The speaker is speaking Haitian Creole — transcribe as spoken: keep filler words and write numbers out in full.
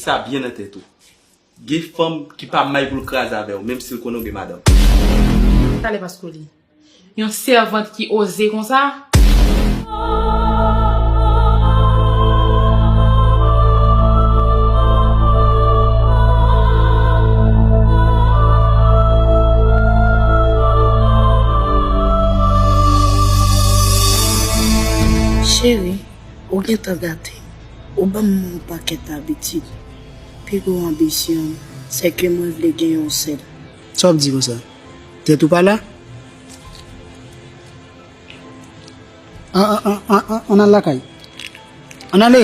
Sa byen nan tèt ou. Gen fanm ki pa may pou l kraze avè w, menm si l konnen w gen madanm. Talè Paskoli. Yon sèvant ki oze konsa? Cheri, ou gentan gate. Ou ban m yon pakèt abitid. Pi gwo anbisyon m, se ke mwen vle gen yon sèl. Sa w ap di konsa? Tèt ou pa la? An, an, an, an, an, ann al lakay. Ann ale!